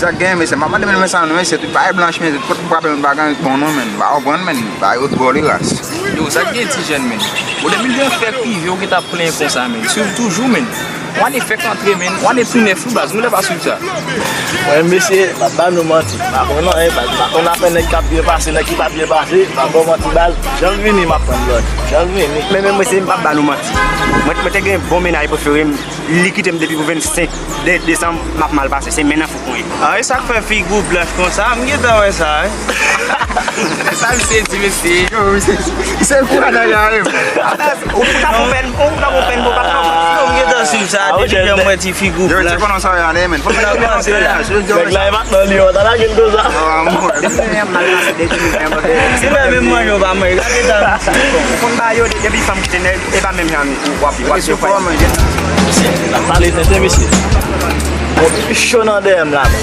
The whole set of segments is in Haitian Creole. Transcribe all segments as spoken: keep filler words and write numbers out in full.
Sa k genyen, mesye, m ap mande, men, men sa, non, mesye, tout bagay blanch, men, tout kote m frape, men, bagay bon, non, men, m pa konprann, men, bagay yo twò li ras. Yo, sa k gen, ti jèn, men? Bon, depi lè fèk rive, ou gentan plenyen konsa, men. Swiv toujou, men. Ou ane fèk antre, men. Ou ane tou nèf, wi, baz, nou lè pa swiv sa. Mwen, mesye, m ap ba nou manti. M pa konn anyen, baz, m pa konn afè nèg k ap byen pase, nèg ki pa byen pase, m ap ba w manti, baz. Jan l vini, m ap pran lòd. Jan l vini. Men, men, mesye, m p ap ba nou manti. Mwen, mwen te gen bon mennaj prefere m. Li kite m depi pou vennsenk de-, desanm, m ap mal pase. Se men nan fouk mwen ye. Ah, e sa k fè figi w blanch konsa? M gentan wè sa, wi. Sa misye di, mesye? Yo, misye, misye fou nan gare m. Ou ta bon pèn, ou ta bon pèn, bon, pa t nòmal. Yo, m gentan swiv sa, depi lè m wè ti figi w blanch. Yo, ti konnen sa, yo, ale, men. Fò m fè yon ti konnen sa, yo. Nèg la, e pa nan li, yo, ta lage l konsa. Ah, mwen. Depi lè m mal pase, depi lè m mal pase. Se menm manje w pa manje. Gade tan. Ou konn ba yo, depi fanm kite nèg, e pa menm jan w ap viv, w ap viv. Mesye, l ap pale tenten, mesye. Bon, pi cho nan dèyè m la, men.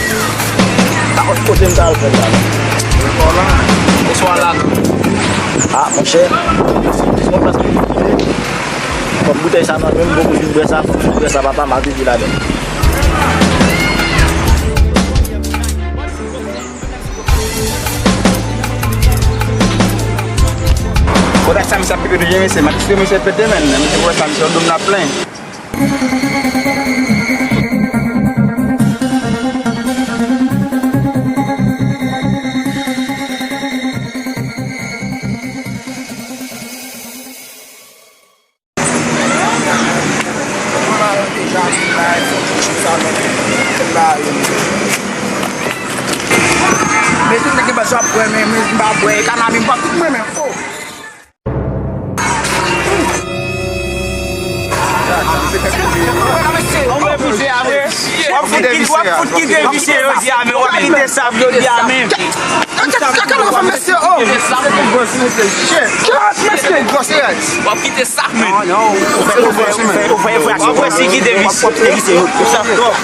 Pa konn kote m ta al pran la, men. Bonswa, la. Ah, monchè. Bon, paske kòm boutèy sa nan men m, m poko fin bwè sa, fò m fin bwè sa, papa, m ap viv ladan. Kote sa misye ap pete toujou, mesye? M ap di misye pete, men. Misye wè sa, misye yon dom la plen. Mesye, nèg ki pa sou ap bwè, men, men, m pa bwè, kanabis, m pa tout mwen, men, oh. Mesye, w ap fout kite, w ap fout kite visye yo di a, men w ap kite sa yo di a, men. Kaka nan fanm mesye, oh. Kaka mesye, gwo serye. W ap kite sa, men. Non, non, ou fè, ou fè, ou fè, ou fè enfraksyon, w ap kite visye yo. Sa twòp.